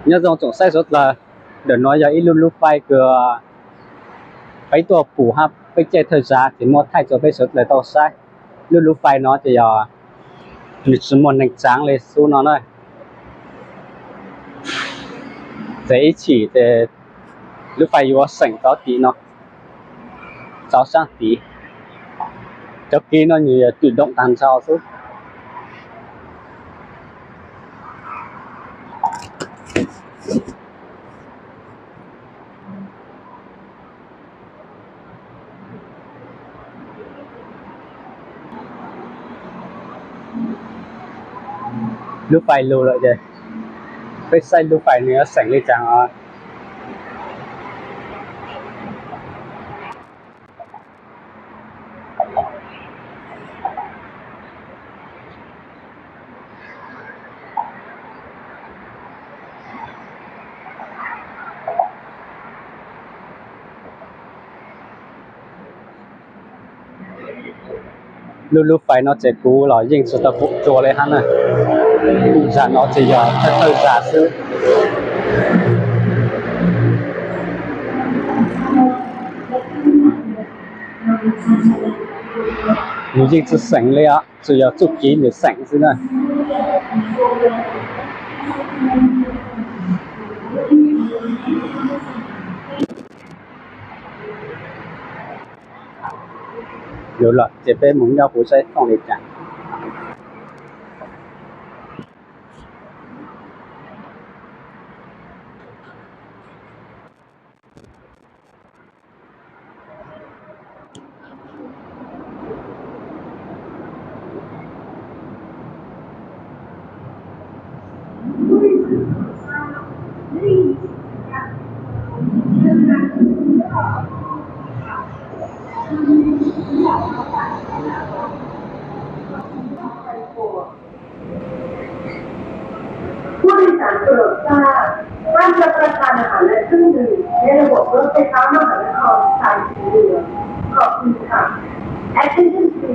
Nyob zoo tsoom saib suav dlawg, ntawm no yog ib lub lub fais kws peb tuaj pum hab peb caij thawj zav ces muab thaij rua peb suav dlawg tau saib. Lub lub fais no ces yog nws tsis muaj neeg tsaav le xub no na. Ces ib chim ces lub fais yuav seem rov tim no, rov saab tid. Cov kev no nws yuav twm doom taag nrho xwb. Lub fais lug lawm ces peb saib lub fais nws yuav seem le caag os. Lub lub fais no ces kuv los yeej tsis tau pum dlua le hab na. Zag no ces yog thawj thawj zag xwb. Nws yeej tsis seem le os, tsuas yog txuj kev nws seem xwb na. Lug lawm ces peb moog nyob huv saib tooj le caag.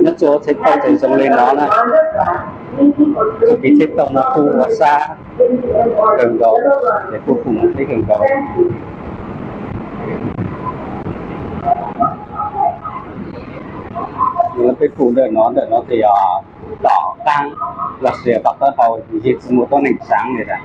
Nyob rua tsheb tauj ces zoo le no na. Txuj kev tsheb tauj no kuj ua sab kawg nkaus, ces kuj pum moov dleb kawg nkaus. Peb pum ntawm no, ntawm no ces yog tom qaab los sis tom qab hau, yeej tsis muaj tuab neeg tsaav li lawm.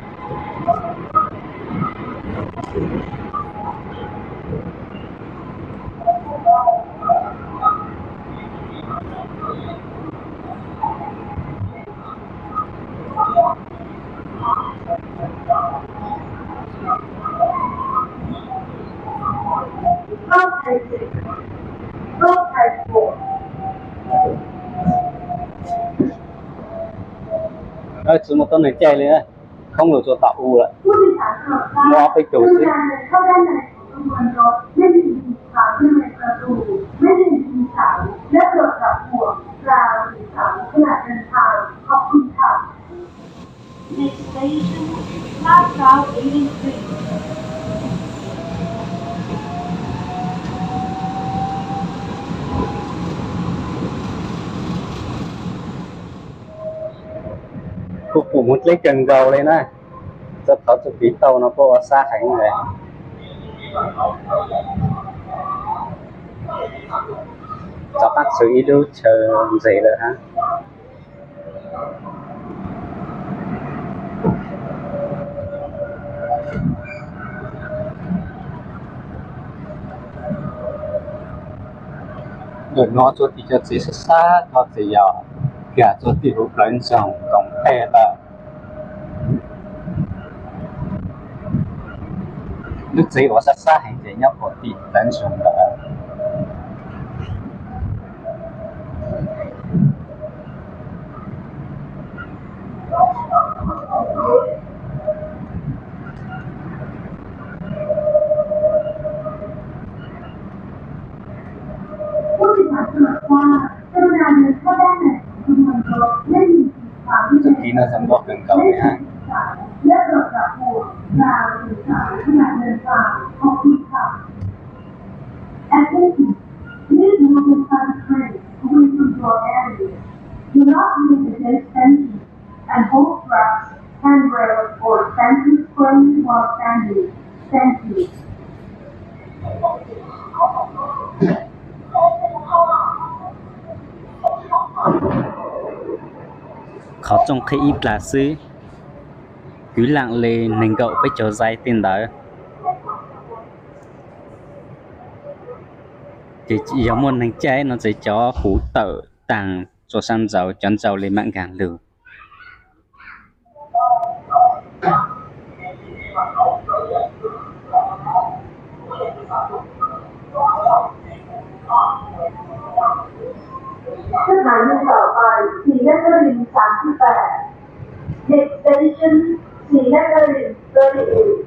Tsis muaj tuab neeg caij li, khoob lug rua tom u lawm. Muaj peb tug xwb. Next station, Lifestyle eighty-three. Kuj pum moov dleb kawg nkaus li na. Txug qhov txuj kev tauj no kuj ua sab heev li. Rov qaab txug ib lub chaw ntses lawm hab. Ntawm no txuas tim cov tsev sab sab no ces yog kag txuas tim huv plawv ntsoog koom tej lawm. Lub tsev uas sab sab heev ces nyob puag tim plawv ntsoog lawm. Txuj kev no zoo nkauj kawg nkaus li hab. Attention, please move inside the train away from door areas. Do not use the gate entry and hold straps, handrails, or expensive clothes. Thank you. Qhov rooj qhib ib plag xwb, kwv lam li nees nkaum peb caug zais tej ntawd. Ces yog muaj neeg caij no ces cov huv tawm taag rua sab nraud, cov nraud li mam nkaag lug. Các bạn đi tàu tàu Sinakering tám mươi tám. Next station, Sinakering thirty-eight.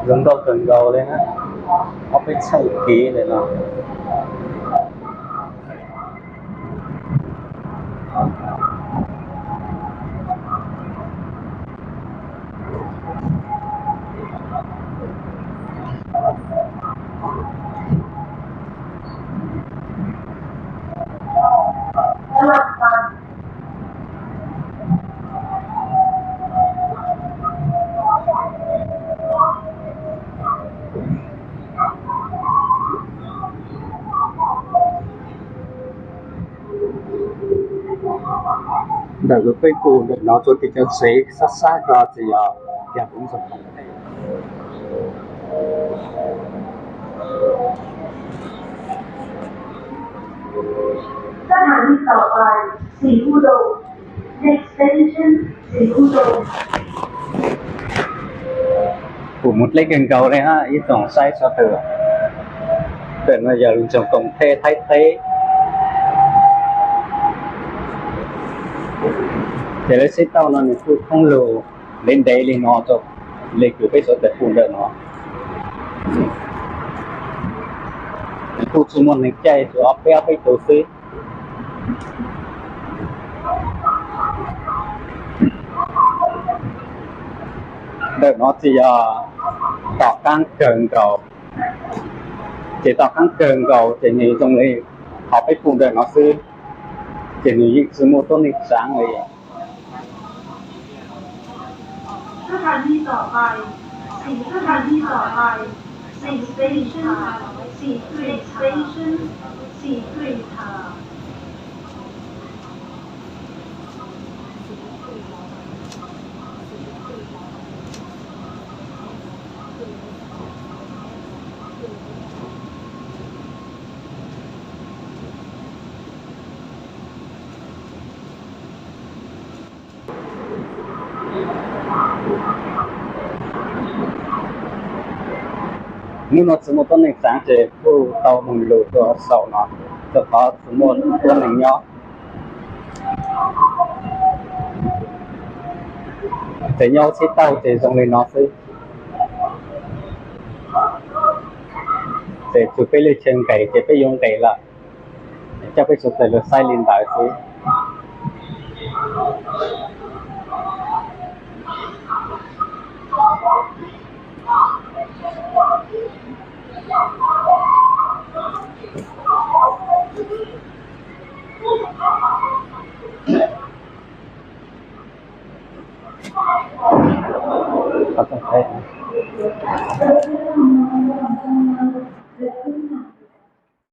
Zoo nkauj kawg nkaus li na, ob peb txheej kiv li no. Ntawm lub peb pum ntawm no rua tim cov tsev sab sab ko ces yog yog kuv ntxoog. Các hãng đi tàu tại Sihanoukville. Next station, Sihanoukville. Kuv mus dleb kawg nkaus li hab ib tsoom saib sawv daws. Ntawm no yog lub nroog Koom Thej Thaib teb. Ces lawv sib tauj no nws kuj thoob lug ntev ntev li no rau li kws peb sawv daws pum ntawm no. Nws kuj tsi muaj neeg caij, tsuas ob peb ob peb tug xwb. Ntawm no tsis yog tom qaab kawg nkaus, ces tom qaab kawg nkaus ces nws zoo li qhov peb pum ntawm no xwb, ces nws yeej tsis muaj tuab neeg tsaav li. Các bạn đi tàu tại, các bạn đi tàu tại, Sihanoukville Station, Sihanoukville Station, Sihanoukville. Hnub no tsis muaj tuab neeg tsaav ces kuj tau moog lug rua saum no, rua qhov tsis muaj tuab neeg nyob. Ces nyob txhib tauj ces zoo li no xwb. Ces txug peb lub chaw nqes ces peb yuav nqes lawm, coj peb sawv daws lug saib li ntawd xwb.